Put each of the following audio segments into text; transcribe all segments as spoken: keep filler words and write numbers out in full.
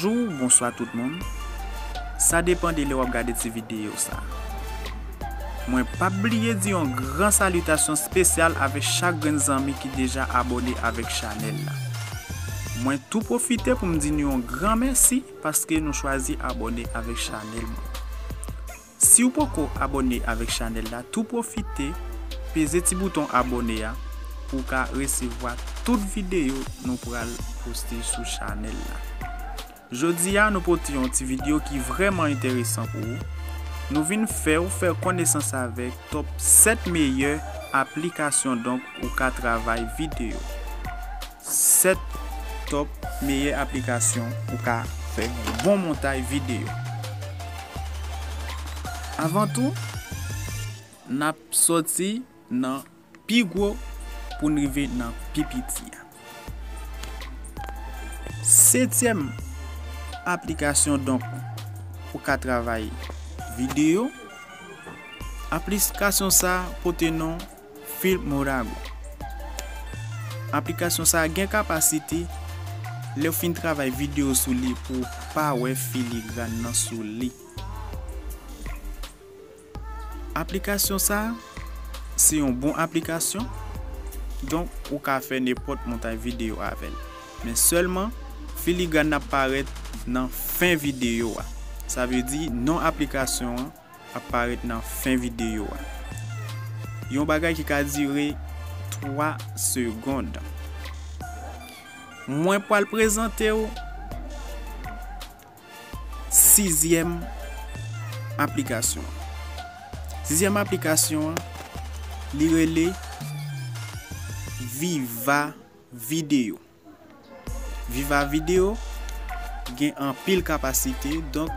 Bonjou, bonswa tout moun. Sa depann de lè w ap gade ti videyo sa. Mwen p ap bliye di yon gran salitasyon espesyal avèk chak grenn zanmi ki deja abòne avèk chanèl la. Mwen tou pwofite pou m di nou yon gran mèsi paske nou chwazi abòne avèk chanèl mwen. Si w poko abòne avèk chanèl la, tou pwofite peze ti bouton abòne a pou w ka resevwa tout videyo nou pral poste sou chanèl la. Jodi a, nou pote yon ti videyo ki vrèman enteresan pou ou. Nou vin fè w fè konesans avèk top sèt meyè aplikasyon donk ou ka travay videyo. Sèt top meyè aplikasyon ou ka fè yon bon montay videyo. Avan tou, n ap sòti nan pi gwo pou n rive nan pi piti a. Setyèm aplikasyon donk ou ka travay videyo. Aplikasyon sa pote non Filmorago. Aplikasyon sa gen kapasite lè w fin travay videyo sou li pou w pa wè filigran nan sou li. Aplikasyon sa se yon bon aplikasyon, donk ou ka fè nenpòt montay videyo avè l. Men sèlman filigran nan ap parèt nan fen videyo a. Sa vle di non aplikasyon an ap parèt nan fen videyo a. Yon bagay ki ka dire twa segonn. Mwen pral prezante w sizyèm aplikasyon. Sizyèm aplikasyon an, li rele Viva Video. Viva Video gen anpil kapasite, donk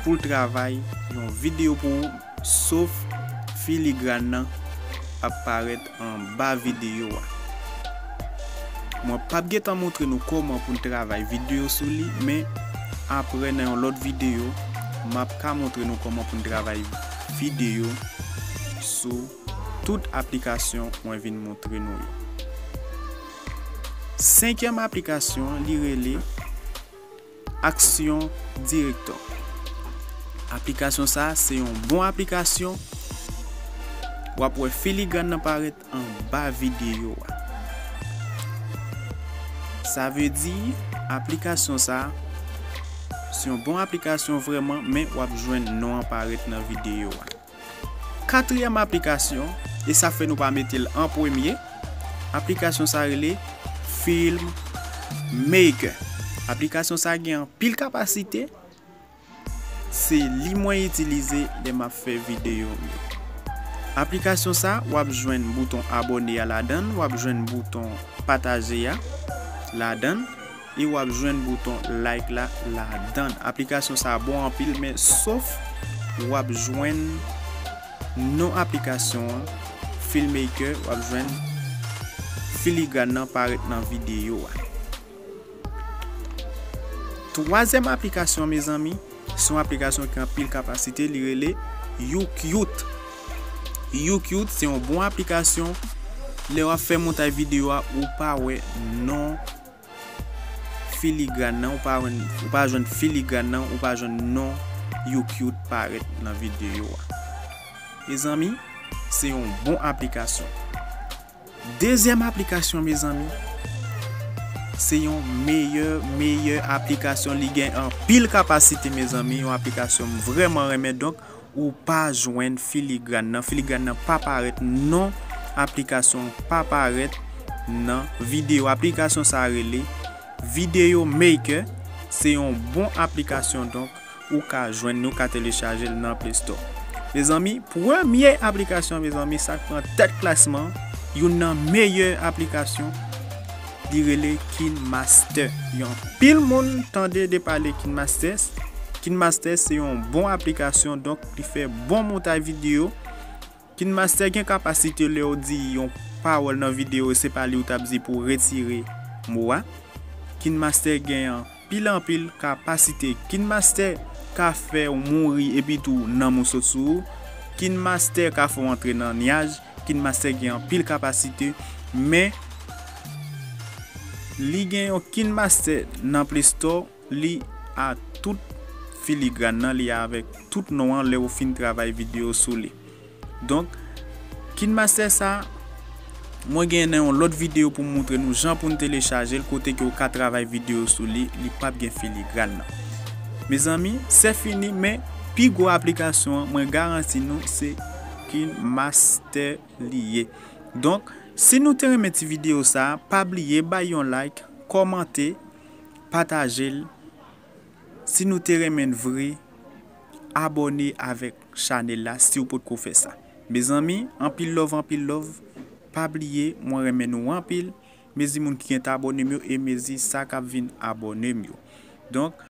pou l travay yon videyo pou ou, sof filigran nan ap parèt anba videyo a. Mwen p ap gentan montre nou kòman pou n travay videyo sou li, men apre nan yon lòt videyo, m ap ka montre nou kòman pou n travay videyo sou tout aplikasyon mwen vin montre nou yo. Senkyèm aplikasyon an, li rele Action Director. Aplikasyon sa a se yon bon aplikasyon. W ap wè filigran nan parèt anba videyo a. Sa vle di aplikasyon sa a se yon bon aplikasyon vrèman, men w ap jwenn non an parèt nan videyo a. Katriyèm aplikasyon, e sa fè nou pa mete l an premye, aplikasyon sa rele Filmmaker. Aplikasyon sa gen anpil kapasite, se li mwen itilize lè m ap fè videyo m yo. Aplikasyon sa, w ap jwenn bouton abòne a ladan l, w ap jwenn bouton pataje a ladan l, e w ap jwenn bouton like la ladan l. Aplikasyon sa bon anpil, men sof w ap jwenn non aplikasyon an, Filmmaker, w ap jwenn filigran nan parèt nan videyo a. Twazyèm aplikasyon, mezanmi, se yon aplikasyon ki anpil kapasite, li rele YouCute. YouCute se yon bon aplikasyon. Lè w ap fè montay videyo a, ou pa wè non filigran nan, ou pa, ou pa jwenn filigran nan, ou pa jwenn non YouCute parèt nan videyo a. Mezanmi, se yon bon aplikasyon. Dezyèm aplikasyon, mezanmi, se yon meyè, meyè aplikasyon. Li gen anpil kapasite, mezanmi. Yon aplikasyon m vrèman renmen. Donk, ou pa jwenn filigran nan. Filigran nan pa parèt, non aplikasyon pa parèt nan videyo. Aplikasyon sa rele Video Maker. Se yon bon aplikasyon, donk, ou ka jwenn li, ou ka telechaje l nan Play Store. Mezanmi, premye aplikasyon, mezanmi, sa k pran tèt klasman, youn nan meyè aplikasyon, li rele KineMaster. Yon pil moun tande de pale KineMaster. KineMaster se yon bon aplikasyon, donk li fè bon montay videyo. KineMaster gen kapasite lè w di yon pawòl nan videyo, se pa li ou t ap di pou w retire mo a. KineMaster gen anpil, anpil kapasite. KineMaster ka fè w mouri epi tou nanm ou sot sou ou. KineMaster ka fè w antre nan nyaj. KineMaster gen anpil kapasite, men li gen yon KineMaster nan Play Store, li a tout filigran nan, li avèk tout non an lè ou fin travay videyo sou li. Donk, KineMaster sa, mwen gen nan yon lòt videyo pou m montre nou jan pou n telechaje l, kote ke ou ka travay videyo sou li, li p ap gen filigran nan. Mezanmi, se fini, men pi gwo aplikasyon an, mwen garanti nou, se KineMaster li ye. Donk, si nou te renmen ti videyo sa, pa bliye bay yon like, kòmante, pataje l. Si nou te renmen n vre, abòne avèk chanèl la si w potko fè sa. Mezanmi, anpil love, anpil love. Pa bliye, mwen renmen nou anpil. Mezi moun ki gen t abòne m yo e mezi sa k ap vin abòne m yo. Donk,